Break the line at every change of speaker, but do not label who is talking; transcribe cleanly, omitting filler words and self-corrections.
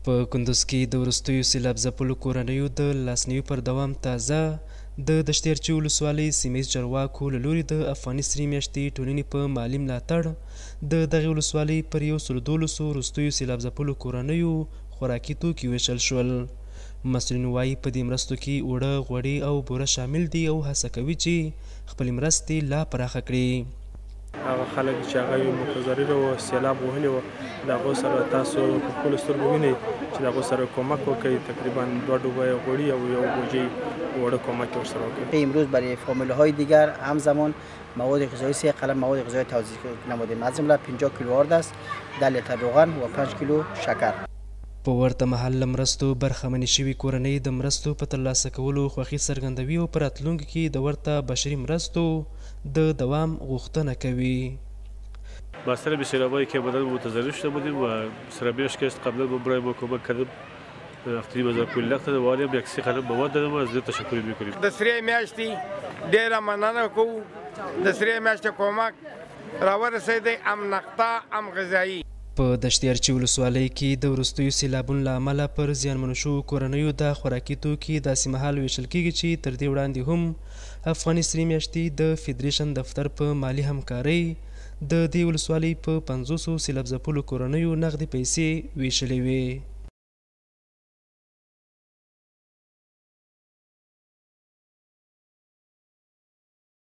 په کندوز کې د وروستیو سېلاب ځپلو کورنیو د لاسنیوي پر دوام تازه د دشت ارچي ولسوالۍ سیمه ییز چارواکو له لوري د افغاني سرې میاشتې ټولنې په مالي ملاتړ د دغې ولسوالۍ پر یو سلو دولسو وروستیو سېلاب ځپلو کورنیو خوراکي توکي ووېشل شول. مسؤلین وايي، په دې مرستو کې اوړه، غوړي او بوره شامل دي او هڅه کوي چې خپلې مرستې لا پراخه کړي.
هغه خلک چې هغه یې متضرر وو، سیلاب وهلي وو، د هغو سره تاسو په خپلو سترګو وینئ چې د هغو سره کومک وکړئ، تقریبا دوه ډوبه غوړي او یو بوجۍ اوړه کومک یې ورسره وکړ.
امروز برای فامیل های دیگر همزمان مواد غذایی سه قلم مواد غذایی توزیع نمودیم، از جمله 50 کیلو آرد است، 10 لیتر روغن و 5 کیلو شکر.
په ورته مهال له مرستو برخمنې شوې کورنۍ د مرستو په ترلاسه کولو خوښي څرګندوي او په راتلونکي کې د ورته بشري مرستو د دوام غوښتنه کوي.
با سر به سیلابایی که بدل متضرر شده بودیم و سر میاشت که قبلا ما برای ما کمک کردیم هفتادی هزار پول نقد دادم و حالی هم یک سی قلم مواد دادم و از تشکر میکنیم.
د سرې میاشتې ډېره مننه کوو، د سرې میاشتې کومک راورسېدی، هم نقطه هم غذایی.
په دشت ارچي ولسوالۍ کې د وروستیو سیلابونو له امله پر زیانمنو شوو کورنیو دا خوراکي توکي داسې مهال وېشل کېږي چې تر دې وړاندې هم افغاني سرې میاشتې د فدرېشن دفتر په مالي همکارۍ د دې ولسوالۍ په پنځوسو سیلاب ځپلو کورنیو نغدې پیسې وېشلې وې.